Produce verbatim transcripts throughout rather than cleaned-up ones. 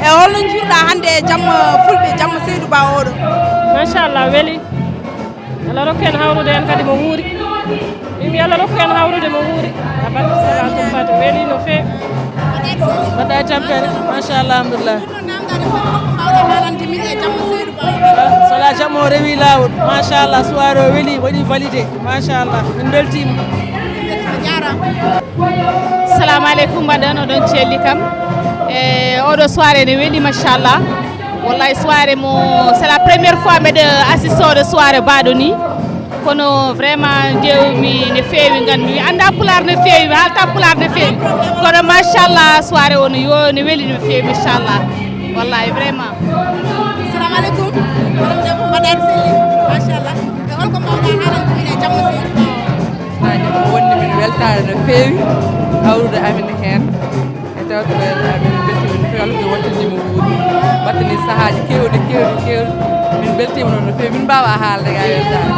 E holno njiiruɗaa hannde e jamma fulɓe, jamma Seydou Ba oɗo? Machallah, weli. Allah rokku en hawrude en kadi mo wuuri. Mimi Allah rokku en hawrude mo wuuri. A barke salatu fati, weli no feewi. Mbaɗa e tampere, machallah, alhamdulillah. Sala jamma o rewi lawol, machallah, soirée o weli, waɗi validé, machallah, min beltima. Salamu aleykum, mbaɗɗon oɗon celli kam. E oɗo soirée ne weli, machallah. Wallahi, soirée mo, c'est la première fois mbeɗa assiste oɗo soirée baɗo ni. Kono vraiment, jewmi ne feewi, gandu mi anda pulaar ne feewi, mi haalta pulaar ne feewi. Kono machallah, soirée o no yo, ne weli no feewi, machallah. Wallahi, vraiment. Salamu aleykum. Mbaɗɗon selli, machallah. E holko mbawɗa haalande min e jamma Seydou Ba o? Sahaaji mo wonni min weltaare no feewi, hawrude amin heen e tawtoreede amin, min mbeltiima no feewi, Allah waɗtanii mo wuuri, waɗtanii sahaaji keewɗi, keewɗi, keewɗi, min mbeltiima noon no feewi, min mbaawaa haalde gaa weltaare.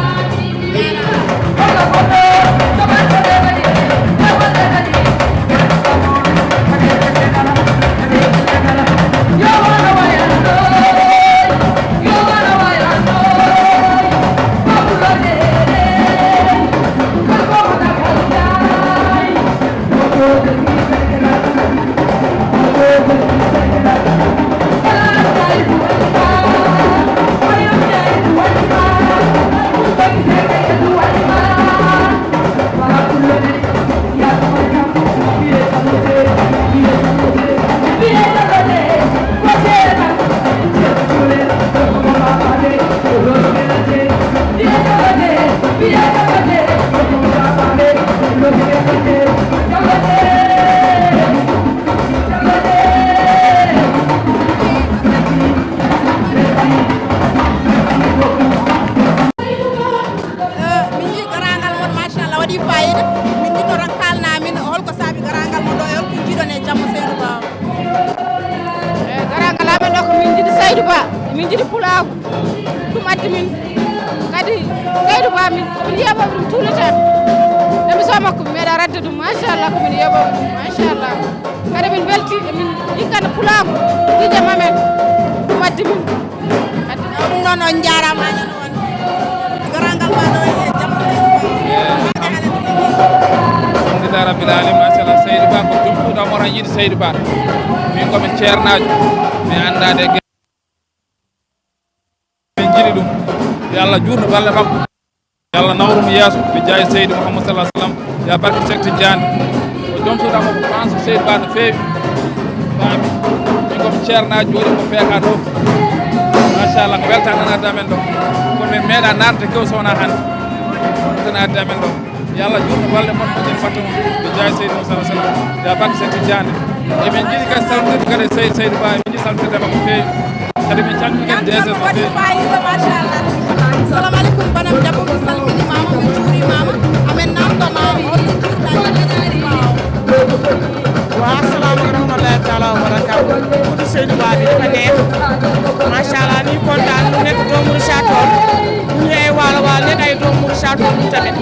Min njii garaangal mon, machallah, waɗi fayida. Min njiɗno tan kaalna min holko saabi garaangal mon ɗo, e holko njiiɗon e jamma Seydou Ba o? E garaangal amen ɗo ko min njiɗi Seydou Ba, min njiɗi pulaagu. Ɗum addi min kadi Seydou Ba, min komin yeeɓooɓe ɗum tout le temps. Émission makko mi meeɗa radde ɗum, machallah, komin yeeɓooɓe ɗum, machallah. Kadi min mbelti, min jikkana pulaagu gijam amen. Ɗum addi min. Ɗum noon, on njaaraama, añan on. Garaangal ma ɗo e jam. Alhamdulillah rabbil alamin, machallah, Seydou Ba ko jom Fuuta Moro yiɗi Seydou Ba. Min ko min ceernaajo, min anndaade e min njiɗi ɗum. Yo Allah juurno balɗe makko. Yo Allah nawru mo yeeso, ɓe jaayi Seydi Mouhammad sallallahu alaihi wasallam. Ya barke Seex Tijjaani. Ko joom suudu am ko France Seydi Ba no feewi. Faami. Min ko ceernaajo jooɗi ko P K ɗo. Machallah, ko weltaare nanaade amen ɗo. Kono min meeɗa naatde kew sowna hannde. Tan addi amen ɗo. Yo Allah juurno balɗe mon, moƴƴen batte mon. Ɓe jaayi Seydi Mouhammad sallallahu alaihi wasallam. Ya barke Seex Tijjaani. Emin njiɗi kadi salminde kadi Sey-, Seydi Ba, emin njiɗi salminde makko feewi. Kadi min calmini kadi D G no feewi. Assalamu aleykum, banam debbo, mi salminimaama, mi juurimaama. Amen namndoma, holno njiiruɗaa Seydi Ba o? Wa assalamu wa rahmatullahi taala wa barakatuh. Kudu Seydi Ba bi, ko neex. Machallah, ni kontaan, ñu nekk doomu Richard Toll. Bu ñu ñëwee Waalo Waalo, nekk ay doomu Richard Toll, ñu tamit.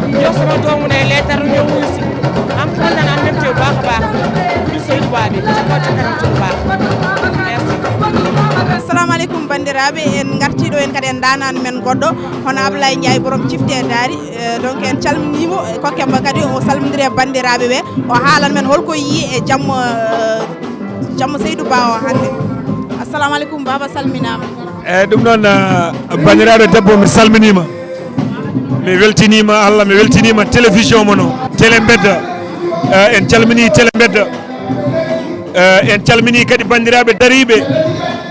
Ñu jox sama doomu ndey leetar, ñu ñëw wuyu si. Am kontaan, am mbégte bu baax a baax. Kudu Seydi Ba bi, ca kaw ca kanam ci bu baax. Merci. Assalamu aleykum, banndiraaɓe. En ngartii ɗo en kadi e ndaanaan men goɗɗo, hono Ablaye Ndiaye, borom Cifte Daari. Eh, donc, en calminii mo, e kokke mo kadi, o salmondiri e banndiraaɓe ɓe, o haalan men holko yii e jamma, eh, jamma Seydou Ba o hannde. Assalamu aleykum, Baba, salminaama. Eeyi, ɗum noon, ah, banndiraaɗo debbo, mi salminiima. Mi weltiniima Allah, mi weltiniima télévision mon o, Télé Mbedda. Eh, en calminii Télé Mbedda. Eh, en calminii kadi banndiraaɓe dariiɓe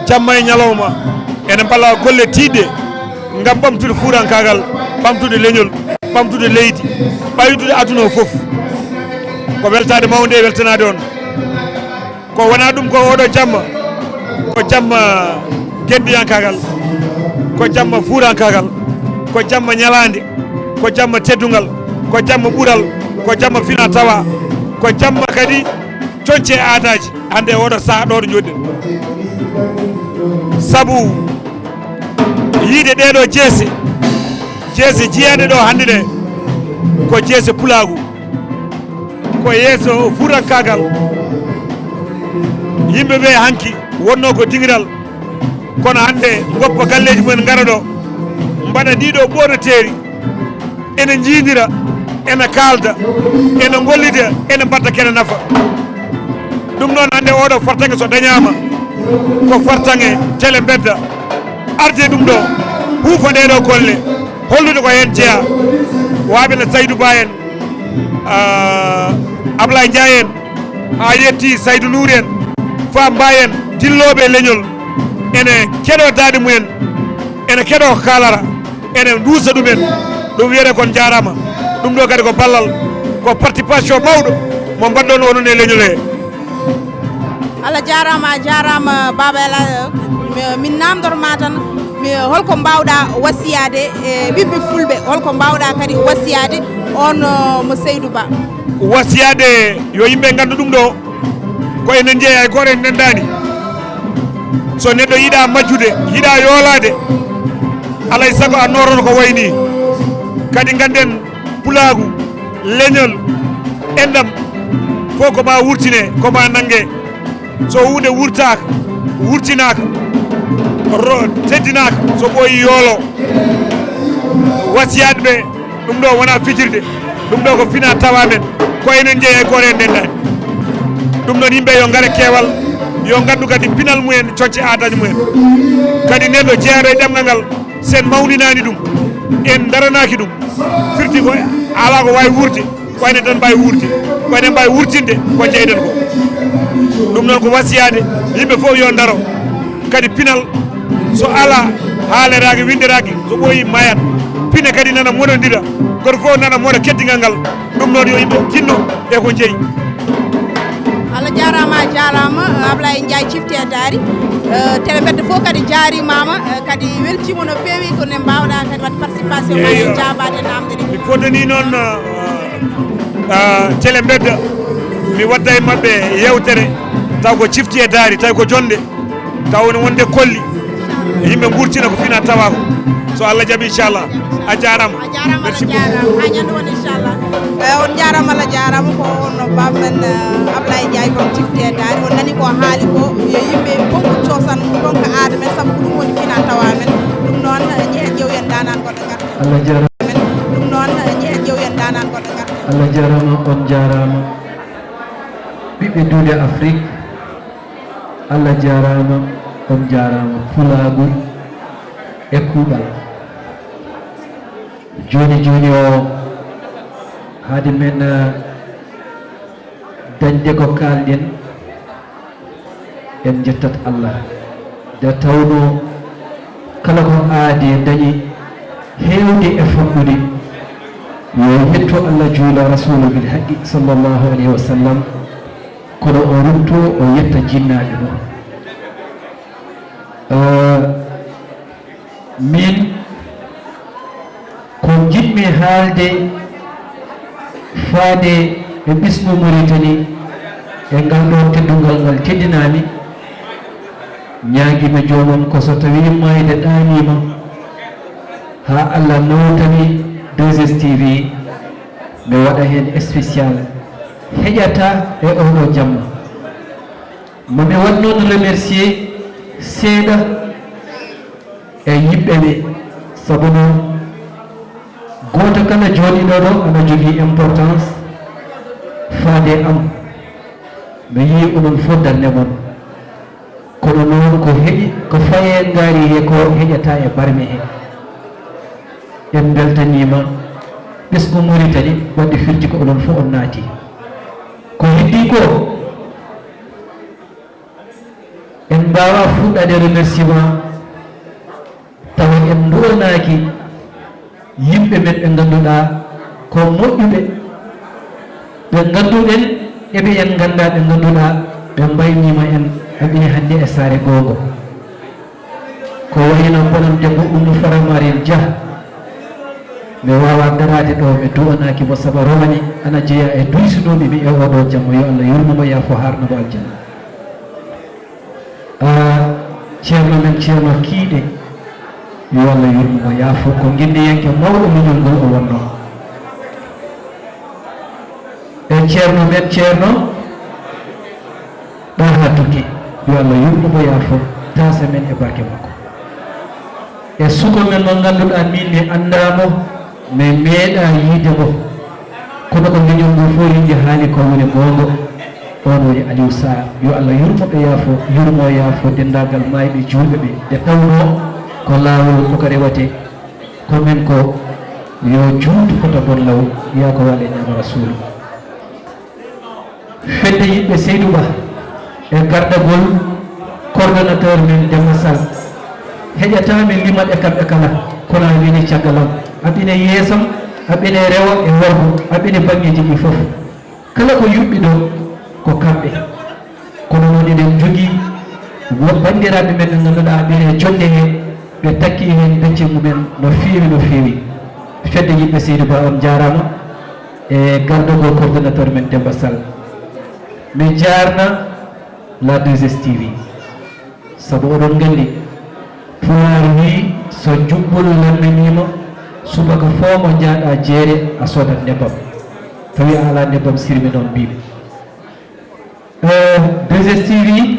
jamma e ñalawma. Ene mballa golle tiiɗɗe ngam ɓamtude fuurankaagal, ɓamtude leñol, ɓamtude leydi, ɓamtude aduna o fof. Ko weltaade mawnde e weltanaade on. Ko wonaa ɗum, ko oɗo jamma, ko jamma genndiyankaagal, ko jamma fuurankaagal, ko jamma ñalaande, ko jamma teddungal, ko jamma ɓural, ko jamma fina tawa, ko jamma kadi coñce aadaaji. Hannde e oɗo sahaa ɗo ɗo njooɗiɗen. Sabu yiide ɗee ɗo jeese, jeese jiyaaɗe ɗo hannde ɗe, ko jeese pulaagu. Ko yeeso fuurankaagal. Yimɓe ɓe hanki, wonnoo ko dingiral, kono hannde ngoppa galleeji mumen, ngara ɗo, mbaɗa ɗii ɗoo ɓoonateeri, ene njiidira, ene kaalda, ene ngollida, ene mbaɗda kene nafa. Ɗum noon, hannde ooɗoo fartaŋŋe so dañaama, ko fartaŋŋe Tele Mbedda. Arde ɗum ɗo, huufa ɗee ɗoo golle, hollude ko heen jeyaa, waaɓe no Saydou Ba en, ah, Ablaye Ndiaye en, haa yetti Saydou Nour en, Fa Mbaye en, dillooɓe e leñol, ene keɗoo daaɗe mumen, ene keɗoo ko kaalata, ene nduusa ɗumen. Ɗum wiyetee kon njaaraama. Ɗum ɗo kadi ko ballal, ko participation mawɗo mo mbaɗɗon onon e leñol he. Allah jaaraama, a jaaraama, Baaba El Hadj. Mi- min naamndor ma tan, mi holko mbaawɗa wasiyaade e ɓiɓɓe fulɓe, holko mbaawɗa kadi wasiyaade on, uh, mo Saydou Ba? Wasiyaade yo yimɓe nganndu ɗum ɗo, ko enen jeeya e gooto en ndendaani. So neɗɗo yiɗa majjude, yiɗa yoolaade, alay sago a noototo ko wayi nii. Kadi ngannden pulaagu, leñol, enɗam, fof ko ma wurtine, ko ma nannge. So huunde wurtaaka, wurtinaaka, ro- teddinaaka, so ɓooyi yoolo. Wasiyaade ɓe, ɗum ɗo wona fijirde, ɗum ɗo ko fina tawa men, ko enen jeeya e gooto en ndendaani. Ɗum noon yimɓe yo ngare keewal, yo nganndu kadi pinal mumen, coñce aadaji mumen. Kadi neɗɗo jeyaɗo e ɗemngal ngal, sen mawninaani ɗum, en daranaaki ɗum, firti ko alaa ko waawi wuurde, ko enen tan mbaawi wuurde, ko enen mbaawi wurtinde ko njeyɗen ko. Ɗum noon ko wasiyaade yimɓe fof yo ndaro. Kadi pinal so alaa, haaleraaki, winnderaaki, so ɓooyi mayat. Pine kadi nana moɗondira, gooto fof nana moɗa keddigal ngal. Ɗum noon yo yimɓe tinno e ko jeyi. Allah jaaraama, a jaaraama, Ablaye Ndiaye Cifti e Daari. Eh, Tele Mbedda fof kadi jaarimaama, eh, kadi weltiima no feewi ko ne mbaawɗa kadi waɗ participation ma e jaabaade naamnde ɗe. Mi fotanii noon, ah, ah, Tele Mbedda, mi wadda e maɓɓe yeewtere, taw ko Cifti e Daari, taw ko jonnde, taw woni wonde kolli, yimɓe ngurtina ko fina tawa ko. So Allah jaɓi, inchallah. A jaaraama. A jaaraama, Allah jaaraama. Haa ñande won, inchallah. Eh, on jaaraama, Allah jaaraama. Ko on no baaba men, eh, Ablaye Ndiaye, kon Cifti e Daari. On nani ko haali ko, yo yimɓe ponku coosan, ponka aada men, sabu ko ɗum woni fina tawa men. Ɗum noon, eh, njehen ƴeewen daanaan goɗɗo ngarten. Allah jaaraama. Ɗum noon, eh, njehen ƴeewen daanaan goɗɗo ngarten. Allah jaaraama, on jaaraama. Ɓiɓɓe duuɗe Afrik, Allah jaaraama, on jaaraama. Pulaagu e kuuɓal. Jooni jooni o, haade men, eh, dañde ko kaalɗen, en njettat Allah. Nde tawnoo kala ko aadee dañi heewde e famɗude, yo yetto Allah, juula Rasuulu bil haqqi sallallahu alayhi wa sallam, kono o rutto o yetta jinnaaɓe mum. Eh, Min, ko njiɗmi haalde faade e ɓesngu Muritani e ngal ɗoo teddungal ngal teddinaa-mi, ñaagii-mi joomam ko so tawii maayde ɗaanii-ma haa Allah nawta-mi deux S T V, mi waɗa heen spécial heƴataa e oo ɗoo jamma. Ma mi waɗ noon remercier seeɗa e yimɓe ɓe, sabu noon gooto kala jooɗiiɗo ɗo ana jogii importance faade am. Mi yii onon fof darnde mon, kono noon ko heƴi, ko fayee ngaari he ko heƴataa e barme he. En mbeltaniima ɓesngu Muritani waɗde firti ko onon fof on naati. Ko heddii ko, en mbaawaa fuɗɗaade remerciement tawa en nduwanaaki yimɓe men ɓe ngannduɗaa ko moƴƴuɓe, ɓe ngannduɗen e ɓe en nganndaa, ɓe ngannduɗaa ɓe mbayniima en, ɓe ɓe hannde e saare goongo. Ko wayi no bonan debbo Oumou Fara Mariam Dia, mi waawaa daraade ɗo mi duwanaaki mo, sabu romani ana jeyaa e duysunoomi mi e oo ɗoo jamma, yo Allah yurmo mo, yaafo, haarna mo aljanna. Ah, ceerno men, ceerno Kiiɗe, yo Allah yurmo mo, yaafo, ko ngindiyanke mawɗo muñol ngol o wonnoo. E ceerno men, ceerno Ɗaha Tuki, Yo Allah yurmo mo, yaafo, taasa men e barke makko. E suka men mo ngannduɗaa, min mi anndaa mo, mi meeɗaa yiide mo. Kono ko leñol ngol fof yimɓe haali ko woni goonga, oon woni Aliou Sarr. Yo Allah yurmo ɓe, yaafo, yurmo, yaafo denndaangal maayɓe, juulɓe ɓe. Nde tawnoo ko laawol ko ka rewate, ko men ko yo juutu fota bon law, yaa ko waale ñaama Rasuulu. Fedde yiɗɓe Seydou Ba e gardagol coordonnateur men Demba Sall. Heƴataa mi lima ɓe kamɓe kala, kono a wini caggal am, a ɓine yeesam, a ɓine rewo e worgo, a ɓine baŋŋeeji ɗi fof. Kala ko yuɓɓi ɗo, ko kamɓe. Kono noon eɗen njogii wo-, banndiraaɓe men ɓe ngannduɗaa ɓe e jonnde hee, ɓe takki heen becce mumen no feewi, no feewi. Fedde yiɗɓe Seydou Ba, on njaaraama. E gardagol coordonnateur men Demba Sall. Mi jaarna la deux S T V. Sabu oɗon nganndi, Pulaar wii, so juɓɓol lamminiima, subaka fof mo njahɗaa jeere, a soodat nebbam. Tawi a alaa nebbam, sirmi noon mbiimi. Eh, deux S T V,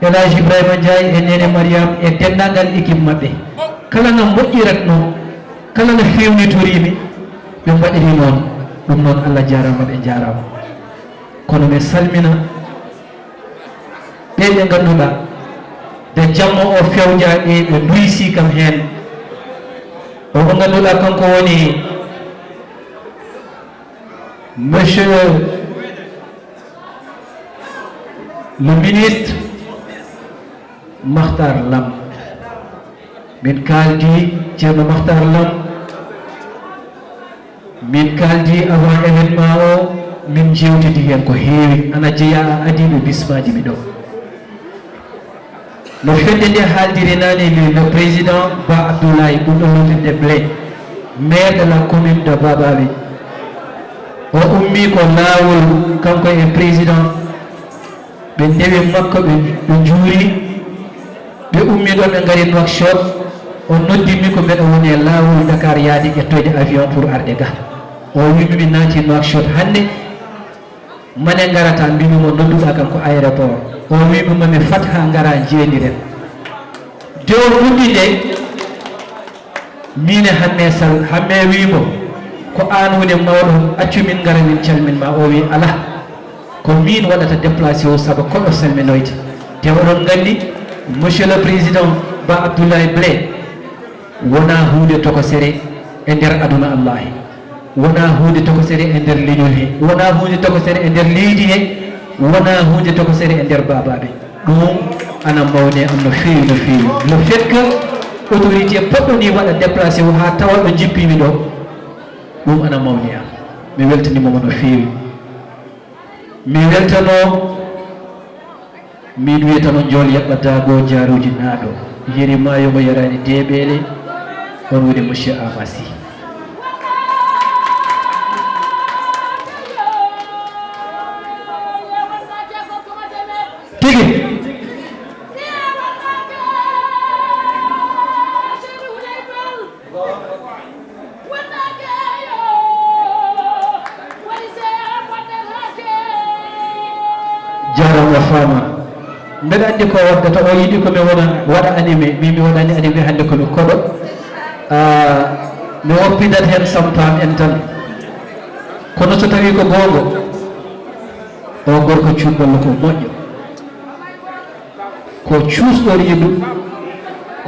El Hadj Ibrahima Ndiaye e Nene Mariam e denndaangal équipe maɓɓe. Kala no moƴƴiratnoo, kala no feewnitorii mi, ɓe mbaɗiri noon. Ɗum noon, Allah jaaraama, ɓe njaaraama. Kono mi salmina ɓe ɓe ngannduɗaa, nde jamma o fewjaa ɓe, ɓe nduysi kam heen. O mo ngannduɗaa kanko woni Monsieur le ministre Makhtar Lam. Min kaaldi Ceerno Makhtar Lam, min kaaldi avant événement o, min njeewtidi heen ko heewi. Ana jeyaa a adii ɓe bismaaji mi ɗo. No fedde nde haaldiri naane, le, le président Ba Abdoulaye, ɓurɗo noddirde Blé, maire de la commune de Babaɓe. O ummii ko laawol, kanko e président, ɓe ndewi makko, ɓe, ɓe njuuri, ɓe ummii ɗo, ɓe ngari Nouakchott. O noddi mi ko mbeɗa woni e laawol Dakar yaade ƴettoyde avion pour arde ga. O wii mi, mi naati Nouakchott hannde. Mane ngarata, mbimi mo nodduɗaa kam ko aéroport. O wii mi mami fat haa ngara njeeniren. Nde o noddi nde, min e Hamme Sall, Hamme wii mo, ko aan woni mawɗo, accu min ngara min calmin ma. O wii alaa, ko min waɗata déplacé o sabu koɗo salminoyde. Te oɗon nganndi, Monsieur le Président Ba Abdoulaye Blé, wonaa huunde tokosere e nder aduna Allaahi. Wonaa huunde tokosere e nder leñol he, wonaa huunde tokosere e nder leydi he, wonaa huunde tokosere e nder baabaaɓe. Ɗum ana mawni am no feewi, no feewi. Le fait que autorité poɗɗo ni waɗa déplacé o haa tawa ɗo jippimi ɗo, ɗum ana mawni am. Mi weltaniima mo no feewi. Mi weltanoo, min wiyata noon Njool Yaɓɓa Daago Jaaruuji Naaɗo, yeri maayo mo yaraani deeɓeele, on woni Monsieur Amasi. Tigi. Jaaraama faama. Mbeɗa anndi ko waddata, o yiɗi ko mi wona, waɗa animé, min mi waɗani animé hannde ko mi koɗo. Ah, mi woppidat heen sampam en tan. Kono so tawii ko goonga, o gorko cuuɗɗo ko moƴƴo. Ko cuusɗo reedu,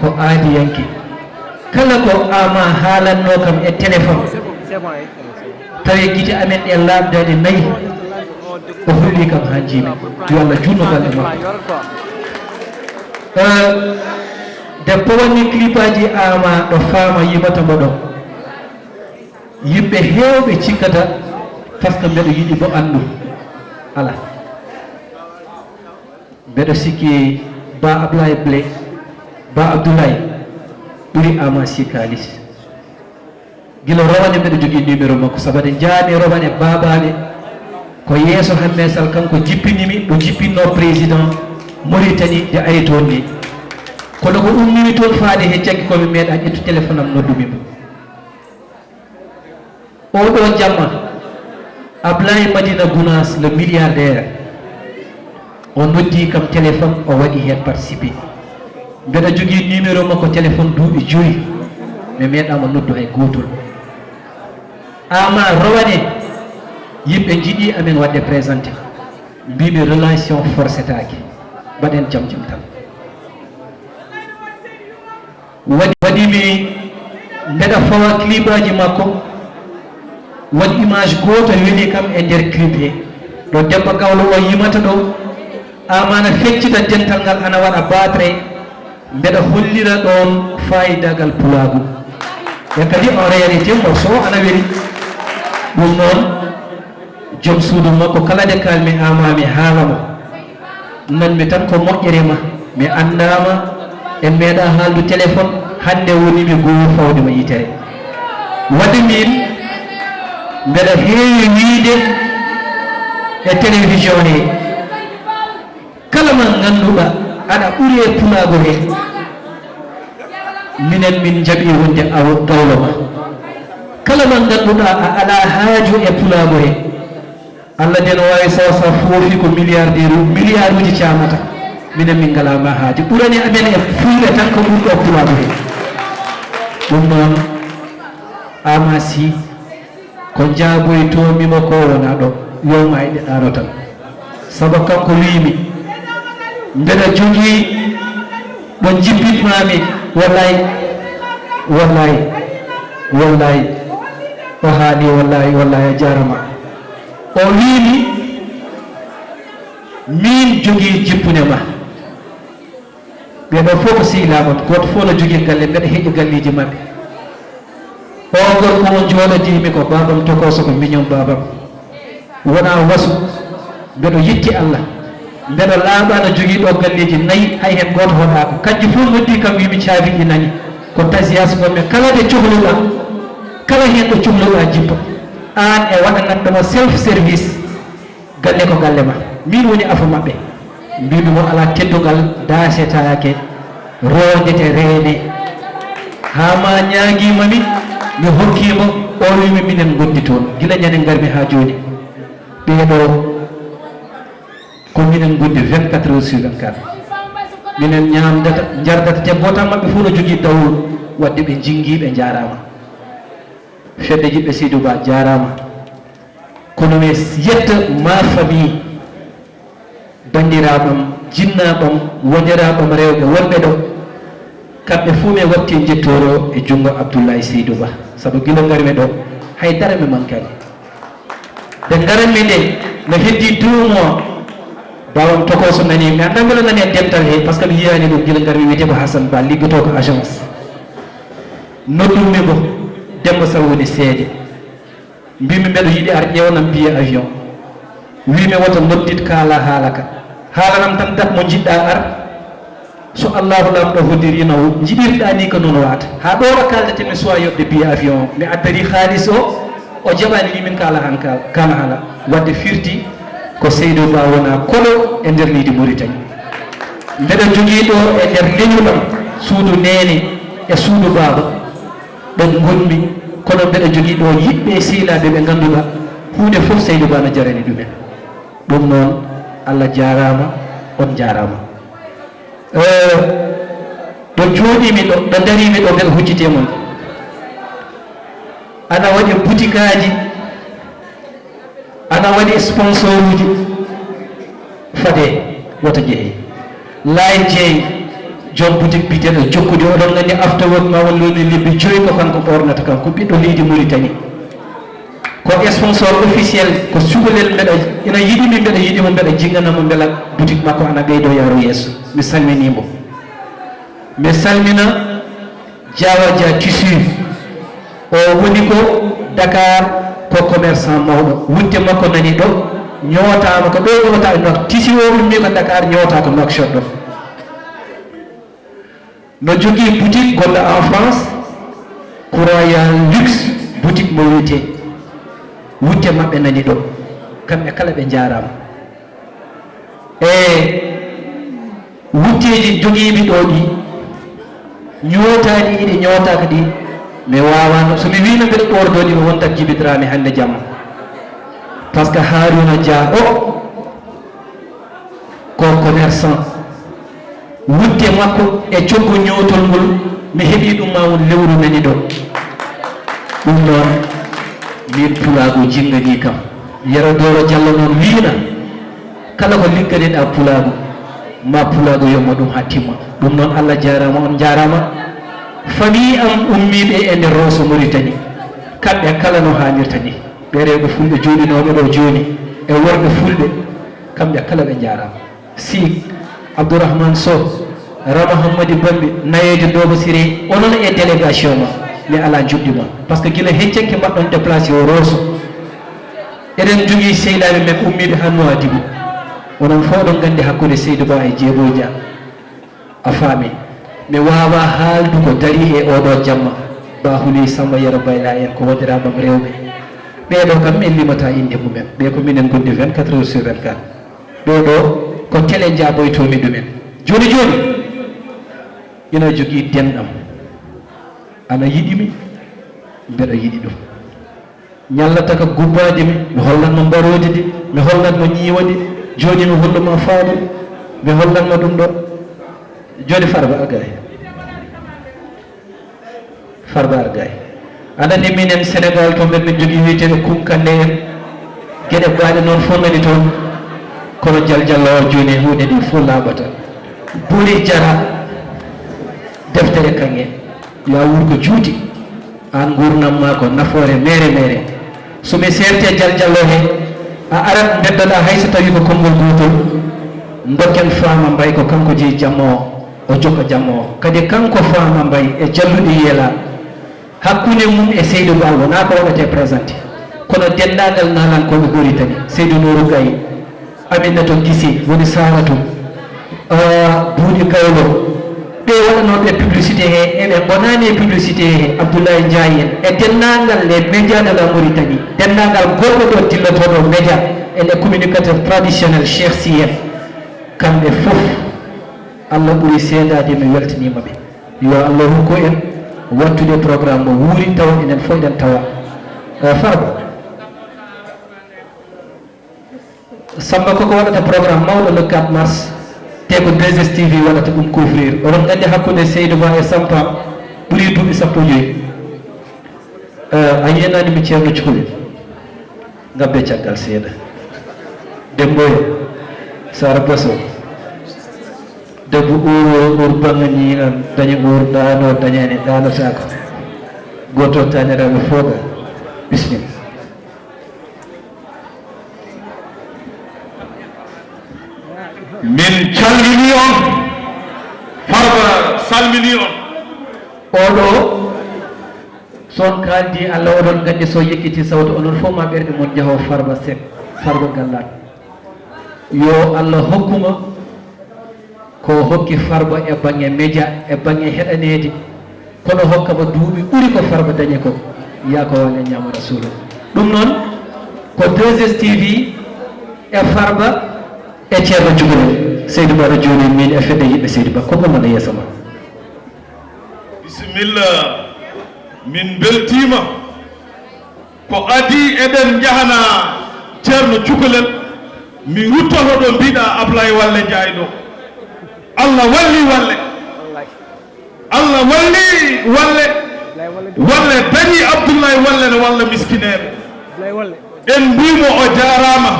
ko aadiyanke. Kala ko Ama haalannoo kam e téléphone, tawi gite amen ɗe laaɓdaani nayi, o holli kam haa njiimi. Yo Allah juutnu balɗe makko. Eh, debbo wonni clipaaji Ama ɗo faama yimata mo ɗo. Yimɓe heewɓe cikkata, par ce que mbeɗo yiɗi mo anndu. Alaa. Mbeɗo sikki Ba Ablaye Blé, Ba Abdoulaye ɓuri Ama Sy kaalis. Gila rowande mbeɗo jogii numéro makko, sabu ade njaami rowande baabaaɓe. Ko yeeso Hamme Sall kanko jippini mi, ɗo jippinno président Mauritanie nde ari toon ni. Kono ko ummimi toon faade he caggi ko mi meeɗa ƴettu téléphone am noddumi mo. Oɗo jamma, Ablaye Madina Gounass, le milliardaire, O noddi kam téléphone, o waɗi heen participé. Mbeɗa jogii numéro makko téléphone duuɓi joyi, mi meeɗaama noddu hay gootol. Ama Rowane, yimɓe njiɗi amen waɗde présenté. Mbimi relation forcetaake, mbaɗen jam jam tan. Waɗi, waɗi mi mbeɗa fawa clipaaji makko. Waɗi image gooto weli kam e nder clip he. Ɗo debbo gawlo o yimata ɗo, Ama na feccita dental ngal ana waɗa baatre. Mbeɗa hollira ɗoon faayidagal pulaagu. E kadi en réalité morceau o ana weli. Ɗum noon, joom suudu makko kala nde kaalmi Ama mi haala mo. Nanmi tan ko moƴƴere ma. Mi anndaama, en meeɗaa haaldu téléphone, hannde woni mi goowi fawde ma yitere. Waɗi miin, mbeɗa heewi wiyde e télévision he, kala mo ngannduɗaa aɗa ɓuri e pulaagu he, minen min njaɓi wonde awo gawlo ma. Kala mo ngannduɗaa a alaa haaju e pulaagu he, Allah de no waawi so, so foofi ko milliardaire, milliarduuji caamata. Minen min ngalaa ma haaju. Ɓurani amen e Fulɓe tan ko ɓurɗo pulaagu he. Ɗum noon, Ama Sy, ko njaaboytoomi mo ko wona ɗo, yo ma eɗe ɗaano tan. Sabu kanko wiimi, mbeɗa jogii ɗo jippitmaami, wallaay, wallaay, wallaay, o haali, wallaay, wallaay, a jaarama. O wiimi, miin jogii jippune ma. Ɓee ɗoo fof ko sehilaaɓe am, gooto fof no jogii galle, mbeɗa heƴa galleeji maɓɓe. Oo gorko o jooɗodii mi ko baabam tokooso, ko miñum baabam. Wonaa wasu, mbeɗo yetti Allah. Mbeɗo laaɓaa no jogii ɗoo galleeji nayi, hay heen gooto hoɗaaka. Kanji fof noddi kam, wiimi caabi ɗi nani. Ko tasiyas ngonmi, kala ɗo cohluɗaa, kala heen ɗo cohluɗaa jippa. Aan e waɗanat ɗo self service. Galle ko galle ma. Miin woni afo maɓɓe. Mbiimi mo alaa teddungal daasetaake, roondete reene. Haa ma ñaagii ma mi, mi hokkii mo, o wiimi minen ngondi toon. Gila ñande ngarmi haa jooni. Ɓee ɗoo ko minen ngondi vingt-quatre heures sur vingt-quatre. Minen ñaamdata, njardata, te gooto maɓɓe fof no jogii dawol, waɗde ɓe njinngi, ɓe njaaraama. Fedde Jiɓɓe Seydou Ba jaaraama. Kono mi yetta ma famille, banndiraaɓam, jinnaaɓam, wondiraaɓam rewɓe wonɓe ɗo. Kamɓe fof mi watti njettooro e junngo Abdoulaye Seydou Ba. Sabu gila ngarmi ɗo, hay dara mi mankaani. Nde ngaranmi nde, no heddii deux mois, baawam tokooso nani, mi anndaa mbela nani e dental he, par ce que mi yiyaani ɗum gila ngarmi, wiyetee ko Hassane Ba, liggotoo ko agence. Noddumi mo, Demba Sow woni seede. Mbiimi mbeɗo yiɗi ar ƴeewnam billet avion. Wiimi woto noddit kaala haala ka. Haalanam tan date mo njiɗɗaa ar. So Allaahu Laamɗo hoddiriino, njiɗirɗaa ni ko noon waata. Haa ɗo ɗo kaaldeten mi suwaa yoɓde billet avion o. Mi addori haalis o, o jaɓaani ni min kaala han kaala, kaala haala. Waɗde firti ko Seydou Ba wona koɗo e nder leydi Mauritanie. Mbeɗa jogii ɗo e nder leñol am suudu neene e suudu baaba. Ɗon ngonmi, kono mbeɗa jogii ɗo yiɓɓe e sehilaaɓe ɓe ngannduɗaa huunde fof Seydou Ba no jarani ɗumen. Ɗum noon, Allah jaaraama, on njaaraama. Eh, ɗo jooɗiimi ɗo, ɗo ndariimi ɗo, mbeɗa hucciti e mon. Ana waɗi butikaaji, ana waɗi sponsoruuji, fadee, wota njehee. Laay Jeey, joom boutique biyeteeɗo Jokkudi, oɗon nganndi afterwork ma won looni lebbi joyi ko kanko ɓoornata kam, ko ɓiɗɗo leydi Mauritanie. Ko sponsor officiel, ko cukalel, mbeɗa, ina yiɗi mi, mbeɗa yiɗi mo, mbeɗa jinnganamo mbela boutique makko ana ɓeydo yaaru yeeso. Mi salminii mo. Mi salmina Diawa Dia Tissu. O woni ko Dakar, ko commerçant mawɗo. Wutte makko nani ɗo, ñootaama ko ɗo ñoota e nok. Tissu o ummi ko Dakar, ñoota ko Nouakchott ɗo. No jogii boutique goɗɗo en France, ko Royal Luxe boutique mo wiyetee. Wutte maɓɓe nani ɗo. Kamɓe kala ɓe njaaraama. E wutteeji jogiiɓe ɗo ɗi, ñootaaɗi, ɗi ñootaaka ɗi, mi waawaano. So mi wiino mbeɗa ɓoordo ɗi, mi wontat jibiniraami hannde jamma. Par ce que Harouna Dia o, ko commerçant. Wutte makko e coggu ñootol ngol, mi heɓii ɗum ma won lewru nani ɗo. Ɗum noon, min pulaagu jinnganii kam. Yero Dooro Jallo noon wiina, kala ko liggani-ɗaa pulaagu, ma pulaagu yomma ɗum haa timma. Ɗum noon, Allah jaaraama, on njaaraama. Famille am ummiiɓe e nder Rooso Mauritanie, kamɓe kala no haanirta ni. Ɓee rewɓe fulɓe jooɗinooɓe ɗo jooni e worɓe fulɓe, kamɓe kala ɓe njaaraama. Siik, Abdourahmane Sow, Rama Hammadi Bambi, Nayeejo Dooba Siré, onon e délégation ma, mi alaa njuɓɓi mon. Par ce que gila heccanke mbaɗɗon déplacé o Rooso, eɗen njogii sehilaaɓe men ummiiɓe haa Nouadhibou. Onon fof oɗon nganndi hakkunde Seydou Ba e Jeebo Dia. A faami? Mi waawaa haaldu ko darii e ooɗoo jamma. Ba Huli Samba Yero Bayla en ko wondiraaɓe am rewɓe. Ɓee ɗoo kam min limataa innde mumen. Ɓee ko minen ngondi vingt-quatre heures sur vingt-quatre. Ɓee ɗoo ko télé njaaboytoo-mi ɗumen. Jooni jooni, ina jogii denɗam. Ana yiɗi mi, mbeɗa yiɗi ɗum. Ñallata ka gubbaade mi, mi hollan mo mbaroodi ndi, mi hollan mo ñiiwa ndi. Jooni mi hollu ma faandu, mi hollan mo ɗum ɗo. Jooni Farba Argaye. Farba Argaye. Aɗa anndi minen Sénégal to mbeɗ min jogii wiyeteeɓe Kunkande en. Geɗe baaɗe noon fof nani toon. Kono Jaljallo o jooni e huunde ndi fof laaɓata. Buri jara deftere kaŋŋe. Yo a wuur ko juuti. Aan nguurndam maa ko nafoore meere meere. So mi seerti e Jaljallo he, a arat mbeddoɗaa hay so tawii ko konngol gootol. Ndokken Faama Mbay ko kanko jeyi jamma o, o jokka jamma o. Kadi kanko Faama Mbay e Jalluɗi Yeela, hakkunde mum e Seydou Ba wonaa ko waɗetee présenté. Kono denndaangal naalankooɓe Mauritanie, Seydou Nourou Gaye, Aminata Gise woni Saratu, ah, Buuɗi Gawlo. Ɓe waɗanooɓe publicité he, eɓe ngonaani e publicité he, Abdoulaye Ndiaye en, e denndaangal les médias de la Mauritanie, denndaangal goɗɗo ɗo dillotooɗo média, e les communicateurs traditionnels, Cheikh Sy en, kamɓe fof, Allah ɓuri seedaade, mi weltaniima ɓe. Yo Allah hokku en waɗtude programme mo wuuri, tawa enen fof eɗen tawa. Eh, Farba. Samba, koko waɗata programme mawɗo le quatre mars, te ko deux S T V waɗata ɗum couvrir. Oɗon nganndi hakkunde Seydou Ba e Sampa ɓuri duuɓi sappo e joyi. Eh, a yiyanaani mi Ceerno Cukalel. Ngabbe caggal seeɗa. Demboy, Sara Basso. Debbo uuro, ur bangani an, daña ur ɗaano, dañani ɗaanotaako. Gooto taaniraaɓe fooga. Bismillah. Min calmini on, Farba salmini on. Oɗo, so on kaaldi Allah, oɗon nganndi so yekkitii sawtu, onon fof ma ɓerɗe mon njaho Farba Seck, Farba Gallaat. Yo Allah hokkuma ko hokki Farba e baŋŋe média, e baŋŋe heɗaneede. Kono hokkama duuɓi ɓuri ko Farba dañi ko, yaa ko waale ñaama Rasuulu. Ɗum noon, ko deux S T V e Farba e Ceerno Cukalel. Seydi Ba no jooni, min e fedde yiɓɓe Seydi Ba, ko ɗum wona yeeso ma. Bisimilla, min mbeltiima. Ko adii eɗen njahana Ceerno Cukalel, mi ruttoto ɗo mbiɗa Ablaye Walle Njaay ɗo. Allah walli Walle. Allah walli Walle. Walle dañi Abdoulaye Walle ne walla miskineeɓe. En mbiyii mo o jaaraama.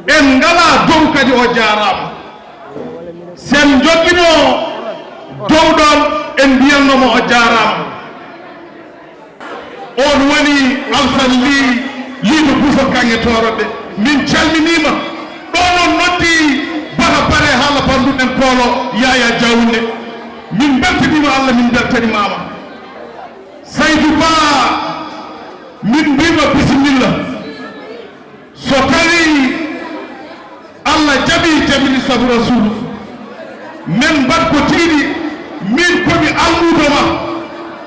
En ngalaa dow kadi o jaaraama. Sen njogginoo dow ɗoon en mbiyanno mo o jaaraama. On woni Alsan Li, Liido Buso Kaŋŋe Tooroɓe. Min calminiima. Ɗo noon noddi Baha Bare haala Banduɗen Koolo Yaya Jawunde. Min mbeltaniima Allah, min mbeltanimaama. Saydu Ba, min mbiima bisimilla. So tawii Allah jaɓii, jaɓiri sabu Rasuulu, men mbaɗ ko tiiɗi, min ko mi almuudo ma,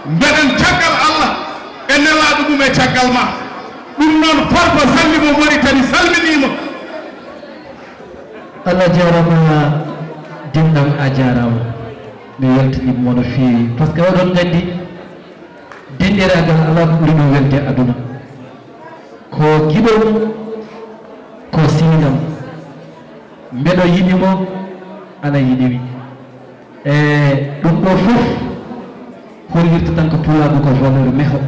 mbeɗen caggal Allah e nelaaɗo mum e caggal ma. Ɗum noon, Farba Salli mo Moritani salminiima. Allah jaaraama, dinɗam a jaaraama. Mi weltaniima mo no feewi, par ce que oɗon nganndi, denɗiraagal alaa ko ɓuri ɗum welde aduna. Ko giɗo mum, ko sehil am. Mbeɗo yiɗi mo, ana yiɗi mi. E ɗum ɗo fof hollirta tan ko pulaagu ko valeur meho.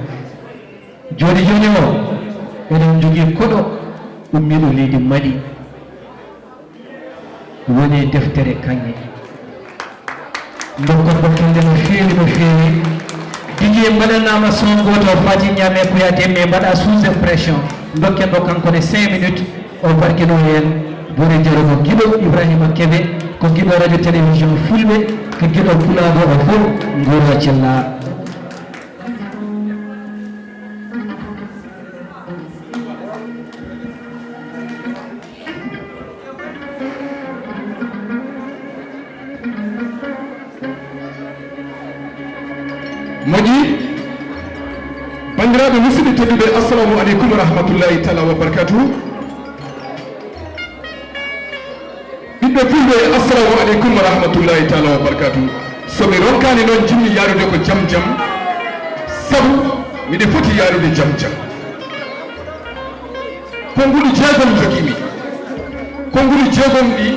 Jooni jooni o, eɗen njogii koɗo ummiiɗo leydi Mali, woni e deftere kaŋŋe. Ndokkon mo kelle no feewi, no feewi. Didier mbaɗanaama son gooto, Fati Niame Kouyaté, mais mbaɗa sous pression. Ndokken mo kanko ne cinq minutes, o barkino heen. Bore Jaro ko giɗo Ibrahima Kebe, ko giɗo radio télévision Fulɓe, ko giɗo pulaaɗo o fof, nguura cella. Moƴƴi. Banndiraaɓe musidɓe tedduɓe, assalamu aleykum wa rahmatullahi taala wa barakatuhu. Ɓiɓɓe Fulɓe, assalamu aleykum wa rahmatullahi taala wa barakatuhu. So mi ronkaani noon, njiɗmi yaarude ko jam jam, sabu miɗo foti yaarude jam jam. Konguɗi jeegom njogii-mi. Konguɗi jeegom ɗi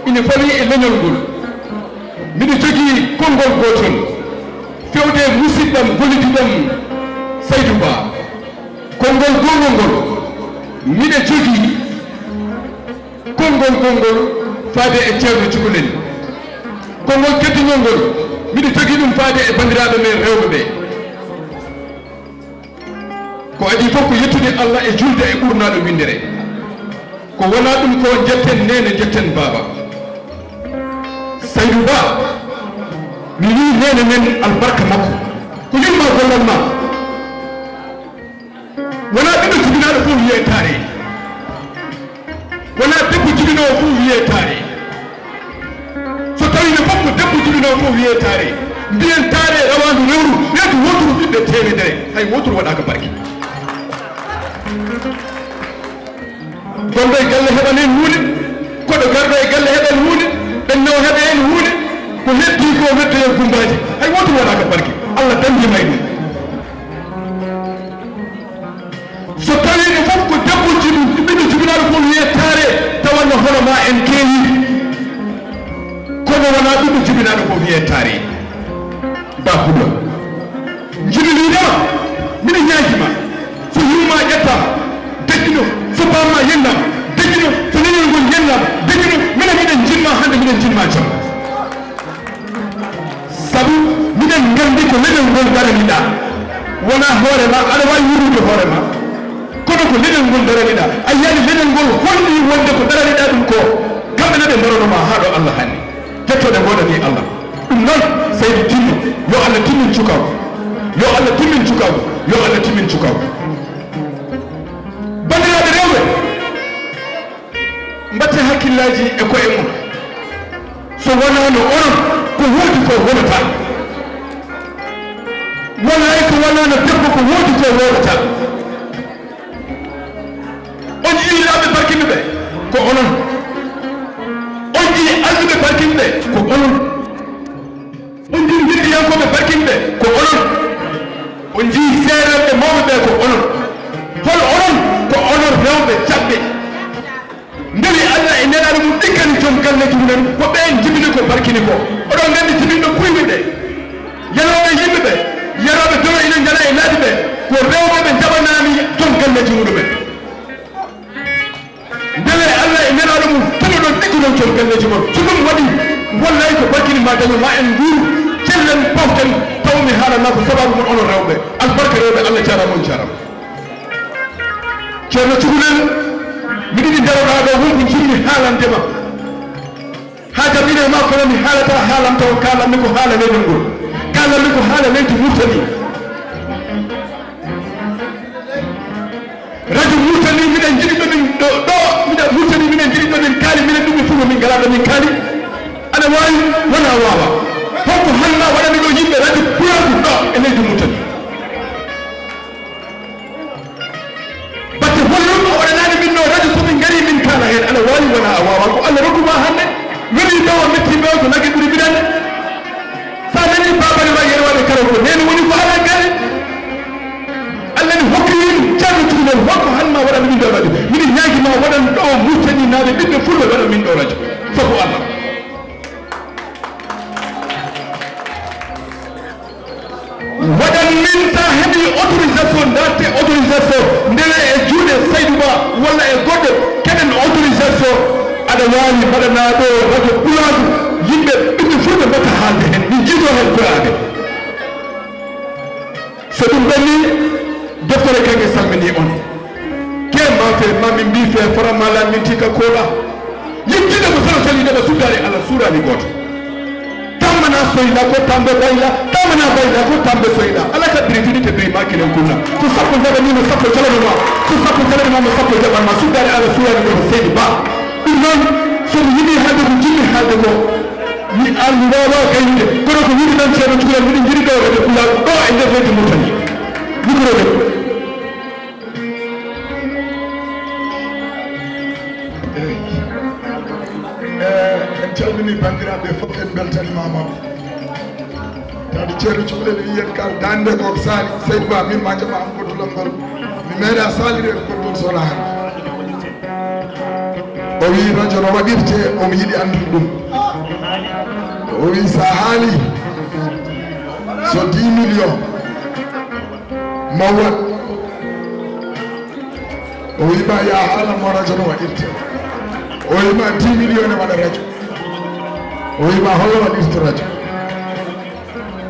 ina fawii e leñol ngol. Miɗo jogii konngol gootol, fewde e musidɗam gollidiɗam Saydu Ba. Konngol goongol ngol, miɗo jogii konngol gonngol faade e Ceerno Cukalel. Konngol keddingol ngol, miɗo jogii ɗum faade e banndiraaɓe men rewɓe ɓe. Ko adii fof ko yettude Allah e juulde e ɓurnaaɗo winndere. Ko wonaa ɗum ko njetten neene, njetten baaba. Saydu Ba, mi wii neene men albarka makko. Ko yumma gollal ma. Wonaa ɓiɗɗo jibinaaɗo fof wiyee taaree. Wonaa debbo jibinoowo fof wiyee taaree. So tawii ne fof ko debbo jibinoowo fof wiyee taaree. Mbiyen taaree rawaandu rewru, reedu wooturu ɓiɓɓe teemedere, hay wooturu waɗaaka barke. Gonɗo e galle heɓan heen huunde, koɗo garɗo e galle heɓan huunde, ɓenno heɓa heen huunde, ko heddii ko weddoyoo gummbaaji, hay wooturu waɗaaka barke. Allah dañdiima e ɗum. So tawii ɓe fof ko debbo jibi, ɓiɗɗo jibinaaɗo fof wiyee taaree, tawanno hono ma en keewi. Kono wonaa ɓiɗɗo jibinaaɗo fof wiyee taaree. Ba Huɗo. Jibi wiide ma, miɗo ñaagi ma. So yumma ƴettaama, deƴƴino. So bamma yennaama, deƴƴino. So leñol ngol yennaama, deƴƴino. Minen miɗen njiɗ ma hannde, miɗen njiɗ ma jam. Sabu miɗen nganndi ko leñol ngol daraniɗaa. Wonaa hoore ma, aɗa waawi wuurnude hoore ma. Kono ko leñol ngol daraniɗaa. A yiyaani leñol ngol holli wonde ko daraniɗaa ɗum ko. Kamɓe ne ɓe mbarono ma haa ɗo Allah hanni. Jettooɗe ngoodanii Allah. Ɗum noon, Saydu Tinno, yo Allah timmin cukaagu. Yo Allah timmin cukaagu. Yo Allah timmin cukaagu. Banndiraaɓe rewɓe, mbaɗte hakkillaaji e koye mon. So wonaano onon, ko woodi ko wonataa. Wallaay, so wonaano debbo, ko woodi ko wonataa. On njiyii laaɓe barkinɓe ɓe, ko onon. On njiyii alɗuɓe barkinɓe ɓe, ko onon. On njiyii ngenndiyankooɓe barkinɓe ɓe, ko onon. On njiyii seerenɓe mawɓe ɓe, ko onon. Hol onon? Ko onon rewɓe jaɓɓe. Ndewi Allah e nelaaɗo mum ɗikkani joom galleeji mumen, ko ɓeen jibini ko barkini ko. Oɗon nganndi jibinɗo kuywi ɓe, yanooɓe yimɓe ɓe, yarooɓe doro ina njala e laabi ɓe, ko rewɓe ɓe njaɓanaani joom galleeji muɗumen. Ndewe Allah e nelaaɗo mum, tuma ɗon ɗigguɗon joom galleeji mon. So ɗum waɗi, wallahi ko barkini ma daño, ma en nguuru, cellen, pawten, taw mi haalanaa ko sabaabu mon onon rewɓe. Albarka rewɓe, Allah jaaraama, on jaaraama. Ceerno Cukalel, miɗo yiɗi ndaroɗaa ɗo, won ko njiɗmi haalande ma. Haa jam ine ma, kono mi haalata haalam taw kaalanmi ko haala leñol ngol. Kaalanmi ko haala leydi Murtani. Radio Murtani, miɗen njiɗi ɗo min ɗo, ɗo, miɗen Murtani, miɗen njiɗi ɗo min kaali, minen ɗum e Fulɓe min ngalaa ɗo min kaali. Aɗa waawi, wona waawa. Holko hannaa waɗani ɗo yimɓe radio pulaagu ɗo e leydi Murtani? Batte holɗum a waɗanaani min ɗo radio so min ngarii min kaala heen? Aɗa waawi, wona a waawa. Ko Allah rokku ma hannde, weli ɗo o metti ɓe ko nagge ɓuri ɓirande. Sa nani babare ma yerwaade kala ko nene woni ko alaa galle. Allah ne hokki min ceerno cukalel, holko hannaa waɗani min ɗo radio? Miɗo ñaagi ma waɗan ɗo Murtani na Ɓiɓɓe Fulɓe waɗa min ɗo radio. Sabu Allah. Waɗan min sa heɓi autorisation, datte autorisation, ndewe e juuɗe Saydou Ba walla e goɗɗo, keɗen autorisation, aɗa waawi mbaɗanaa ɗo radio Pulaagu, yimɓe ɓiɓɓe Fulɓe mbata haalde heen, min jiidoo heen koye amen. So ɗum ɓenni, deftere kaŋŋe salminii on. Ke ma fe, ma min mbi fe, fara ma la min tika kola. Yimtinde ko sara sali daga suddaare Allah suuraani gooto. Tammana soyla ko tambe bayla, tammana bayla ko tambe soyla. Ala ka biritini te bi ma kilen kunna. Ko sappo jaɓa ni mo sappo jaɓa ma. Ko sappo jaɓa ma mo sappo jaɓa ma. Suddaare Allah suuraani gooto seydi ba. Ɗum noon, so mi yiɗi haalde ko jiɗmi haalde ko, mi an mi waawa gaynude. Kono ko woni tan ceerno cukalel miɗen njiɗi ɗo radio Pulaagu ɗo e nder leydi Mauritanie. Micro de. Eyi. Eh, en calminii banndiraaɓe fof, en mbeltaniima maɓɓe. Tawde ceerno cukalel wiyen kal daande ko saali, Seydou Ba, min ma jaɓa am goddulal ngol. Mi meeɗa saalirde ko goddol so wonaa hannde. O wii radio no waɗirte, omo yiɗi anndude ɗum. O wii so a haali, so dix millions, ma waɗ. O wii ma, ya haala mo radio no waɗirte. O wii ma, dix millions ne waɗa radio. O wii ma, holno waɗirte radio?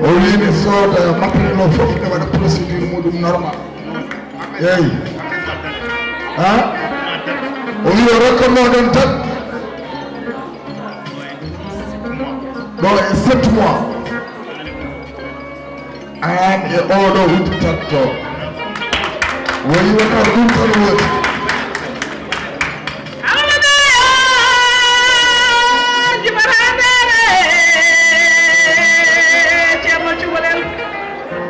O wii mi sooda matériel o fof, ne waɗa procédure muɗum normal. Eyi. Ha? O wii o rokkat mo ɗon tan. Ɗo e sept mois. Aan e oɗo udditatto. Woni wonaa ɗum tan woodi. Amadou Yaya, Djibo Randere, Ceerno Cukalel.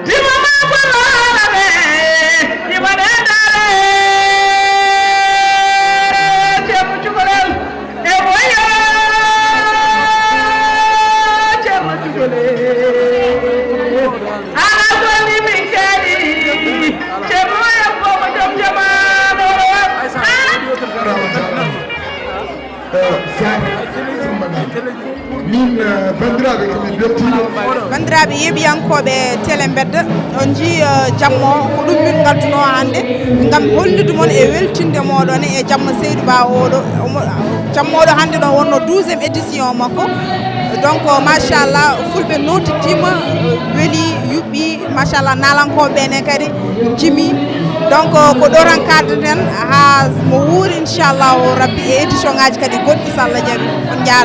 Djibo ma ko laalaɓe, Djibo Randere, Ceerno Cukalel. E woyo, Ceerno Cukalel. Ala ko ni min kadi. Ceerno e ko ko jom jamaano. Eh, Sar, Samba Naan. Min, eh, banndiraaɓe, ko min mbeltiima. Banndiraaɓe yeeɓiyankooɓe Télé Mbedda, on njii, eh, jamma o, ko ɗum min ngadduno hannde, ngam hollude mon e weltinde mooɗon e jamma Seydou Ba oɗo. Omo, jamma oɗo hannde ɗo wonno douzième édition makko. Donc, machallah, Fulɓe nootitiima, weli, yuɓɓi, machallah, naalankooɓe ɓe ne kadi njimi. Donc, ko ɗo tan kaadeten haa mo wuuri, inchallahu rabbi, e édition ngaji kadi goɗɗi, so Allah jaɓi. On njaaraama.